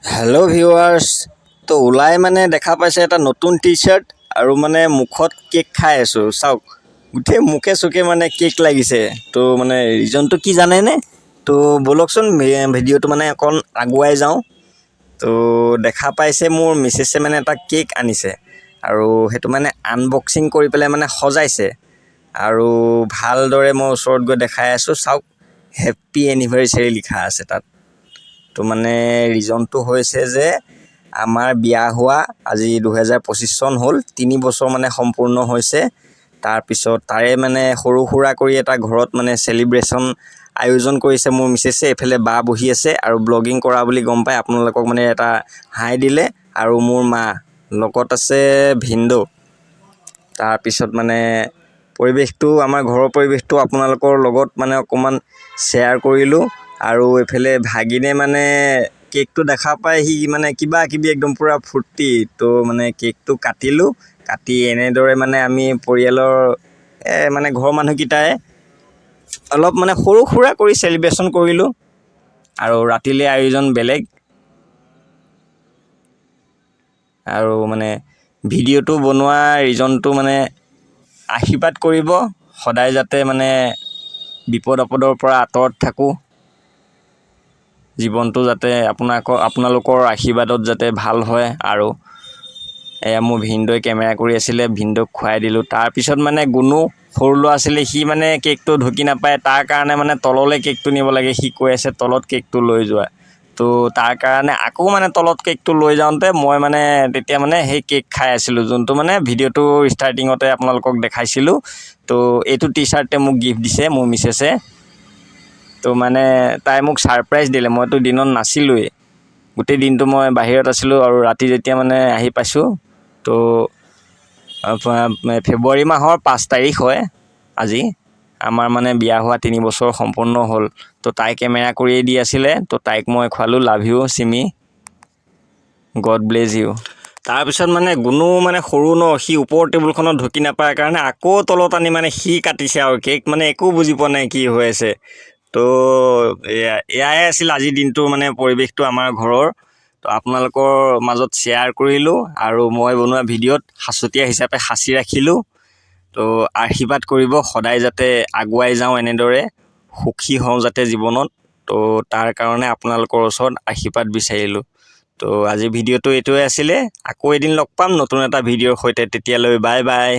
Hello' viewers, তো ওলাই মানে দেখা পাইছে এটা নতুন টি চাৰ্ট আৰু মানে মুখত কেক খাই আছোঁ। চাওক, গোটেই মুখে চুখে মানে কেক লাগিছে। তো মানে ৰিজনটো কি জানেনে? তো ব'লকচোন, ভিডিঅ'টো মানে অকণ আগুৱাই যাওঁ। তো দেখা পাইছে, মোৰ মিছেছে মানে এটা কেক আনিছে আৰু সেইটো মানে আনবক্সিং কৰি পেলাই মানে সজাইছে আৰু ভালদৰে মই ওচৰত গৈ দেখাই আছোঁ। চাওক, হেপ্পী এনিভাৰ্চাৰী লিখা আছে তাত। তো মানে ৰিজনটো হৈছে যে আমাৰ বিয়া হোৱা আজি 2025 চন হ'ল, 3 বছৰ মানে সম্পূৰ্ণ হৈছে। তাৰপিছত তাৰে মানে সৰু সুৰা কৰি এটা ঘৰত মানে চেলিব্ৰেশ্যন আয়োজন কৰিছে মোৰ মিছেছে। এইফালে বা বহি আছে আৰু ব্লগিং কৰা বুলি গম পাই আপোনালোকক মানে এটা হাই দিলে। আৰু মোৰ মা লগত আছে, ভিনদেউ। তাৰপিছত মানে পৰিৱেশটো, আমাৰ ঘৰৰ পৰিৱেশটো আপোনালোকৰ লগত মানে অকণমান শ্বেয়াৰ কৰিলোঁ। আৰু এইফালে ভাগিনে মানে কেকটো দেখা পাই সি মানে কিবা কিবি একদম পূৰা ফূৰ্তি। তো মানে কেকটো কাটিলোঁ। কাটি এনেদৰে মানে আমি পৰিয়ালৰ মানে ঘৰৰ মানুহকেইটাই অলপ মানে সৰু সুৰা কৰি চেলিব্ৰেশ্যন কৰিলোঁ আৰু ৰাতিলৈ আয়োজন বেলেগ। আৰু মানে ভিডিঅ'টো বনোৱা ৰিজনটো মানে আশীৰ্বাদ কৰিব সদায় যাতে মানে বিপদ আপদৰ পৰা আঁতৰত থাকোঁ, জীৱনটো যাতে আপোনালোকৰ আশীৰ্বাদত যাতে ভাল হয়। আৰু এয়া মোৰ ভিনদেউৱে কেমেৰা কৰি আছিলে, ভিনদেউক খুৱাই দিলোঁ। তাৰপিছত মানে গুণু সৰু ল'ৰা আছিলে, সি মানে কেকটো ঢুকি নাপায়। তাৰ কাৰণে মানে তললৈ কেকটো নিব লাগে। সি কৈ আছে, তলত কেকটো লৈ যোৱা। তো তাৰ কাৰণে আকৌ মানে তলত কেকটো লৈ যাওঁতে মই মানে তেতিয়া মানে সেই কেক খাই আছিলোঁ, যোনটো মানে ভিডিঅ'টো ষ্টাৰ্টিঙতে আপোনালোকক দেখাইছিলোঁ। তো এইটো টি চাৰ্টে মোক গিফ্ট দিছে মোৰ মিছেছে। তো মানে তাই মোক ছাৰপ্ৰাইজ দিলে। মইতো দিনত নাছিলোঁৱেই, গোটেই দিনটো মই বাহিৰত আছিলোঁ আৰু ৰাতি যেতিয়া মানে আহি পাইছোঁ। তো ফেব্ৰুৱাৰী মাহৰ 5 তাৰিখ হয় আজি। আমাৰ মানে বিয়া হোৱা 3 বছৰ সম্পূৰ্ণ হ'ল। তো তাই কেমেৰা কৰিয়ে দি আছিলে, তো তাইক মই খোৱালোঁ। Love you Chimi, God bless you. তাৰপিছত মানে গুণু মানে সৰু ন, সি ওপৰৰ টেবুলখনত ঢুকি নাপায় কাৰণে আকৌ তলত আনি মানে সি কাটিছে আৰু কেক। মানে একো বুজি পোৱা নাই কি হৈ আছে। তো এয়া এয়াই আছিল আজিৰ দিনটোৰ মানে পৰিৱেশটো আমাৰ ঘৰৰ। তো আপোনালোকৰ মাজত শ্বেয়াৰ কৰিলোঁ আৰু মই বনোৱা ভিডিঅ'ত সাঁচতীয়া হিচাপে সাঁচি ৰাখিলোঁ। তো আশীৰ্বাদ কৰিব সদায় যাতে আগুৱাই যাওঁ এনেদৰে, সুখী হওঁ যাতে জীৱনত। তো তাৰ কাৰণে আপোনালোকৰ ওচৰত আশীৰ্বাদ বিচাৰিলোঁ। তো আজিৰ ভিডিঅ'টো এইটোৱে আছিলে। আকৌ এদিন লগ পাম নতুন এটা ভিডিঅ'ৰ সৈতে। তেতিয়ালৈ বাই বাই।